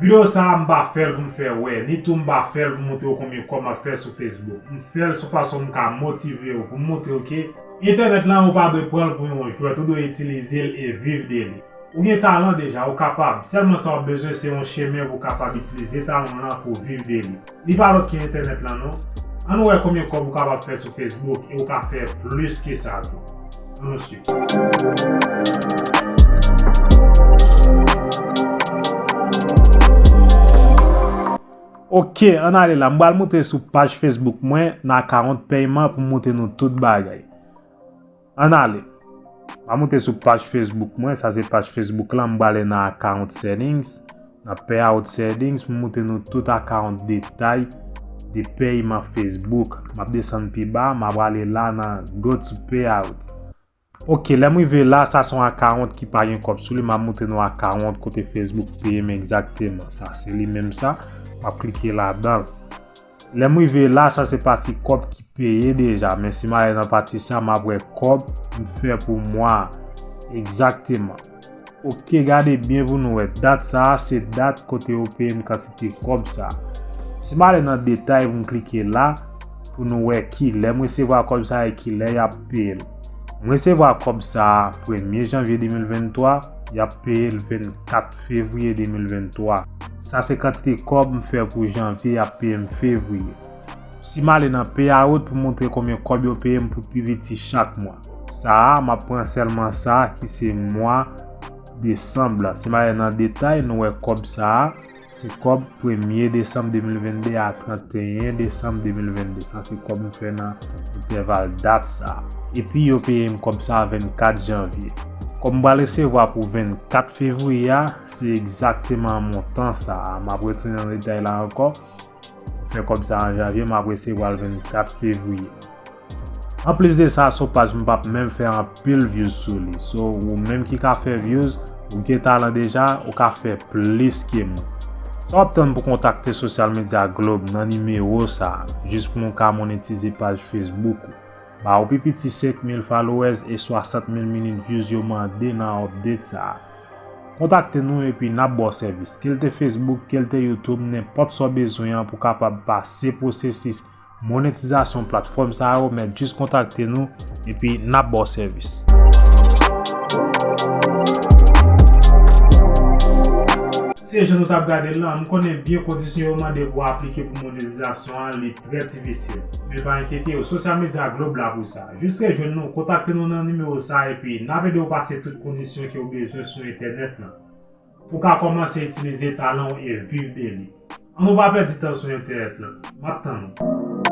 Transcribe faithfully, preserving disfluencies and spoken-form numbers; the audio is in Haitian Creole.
Videyo sa a m pa fè l pou m fè wè, ni tou m pa fè l pou m montre w konbyen kòb m ap fè sou Facebook. M fè l sou fason m ka motive w, pou m montre w ke entènèt lan ou pa dwe pran l pou yon jwèt, ou dwe itilize l e viv de li. Ou gen talan deja, ou kapab. Sèlman sa w ap bezwen se yon chemen pou w kapab itilize talan w lan pou w viv de li. Li pa lòt ke entènèt lan non. Ann wè konbyen kòb ou kapab fè sou Facebook e ou ka fè plis ke sa tou. Ann nou swiv. Ok, ann ale la. M pral monte sou paj Facebook mwen nan akawont pèyman pou m montre nou tout bagay. Ann ale. M a monte sou paj Facebook mwen. Sa se paj Facebook lan. M prale nan account settings. Nan payout settings, m montre nou tout account detay de pèyman Facebook. M ap desann pi ba, m a prale la nan go to payout. Ok, lè m rive la, sa se yon account ki pa gen kòb sou li. M ap montre nou account kote Facebook peye m egzakteman. Sa se li menm sa. M ap klike ladan l. Lè m rive la, sa se pati kòb ki peye deja. Men si m ale nan pati sa, m ap wè kòb m fè pou mwa a. Egzakteman. Ok, gade byen pou nou wè. Dat sa a, se dat kote yo peye m kantite kòb sa a. Si m ale nan detay pou m klike la, pou nou wè kilè m resevwa kòb sa a e kilè y ap peye l. M resevwa kòb sa a premye janvye de mil venntwa, y ap peye l vennkat fevriye de mil venntwa. Sa se kantite kòb m fè pou janvye, y ap peye m fevriye. Si m ale nan payout pou montre konbyen kòb yo peye m pou pi piti chak mwa. Sa a, m ap pran sèlman sa a ki se mwa desanm la. Si m ale nan detay, nou wè kòb sa a, se kòb premye desanm de mil vennde a tranteyen desanm de mil vennde. Sa se kòb m fè nan entèval dat sa a. Epi yo peye m kòb sa a vennkat janvye. Kòb m pral resevwa pou vennkat fevriye a, se egzakteman montan sa a. M ap retounen nan detay la ankò. M fè kòb sa an janvye, m ap resevwa l vennkat fevriye. Anplis de sa, sou paj m p ap menm fè anpil views sou li. So, ou menm ki ka fè views, ou gen talan deja, ou ka fè plis ke mwen. Sa w ap tann pou kontakte Social Media Globe nan nimewo sa a, jis pou nou ka monetize paj Facebook ou. Ba ou pi piti senk mil followers e swasant mil minit views yo mande nan update sa a. Kontakte nou epi n ap ba w sèvis. Ke l te Facebook, ke l te YouTube, nenpòt sa w bezwen an pou kapab pase pwosesis monetizasyon platfòm sa yo, men jis kontakte nou epi n ap ba w sèvis. Se jan nou t ap gade l lan, m konnen byen kondisyon yo mande pou aplike pou monetizasyon an, li trè difisil. Men pa enkyete w, Social Media Globe la pou sa. Jis rejwenn nou, kontakte nou nan nimewo sa epi n ap ede w pase tout kondisyon ke w bezwen sou entènèt lan. Pou w ka kòmanse itilize talan w e viv de li. Ann nou pa pèdi tan sou entènèt lan. M ap tann ou.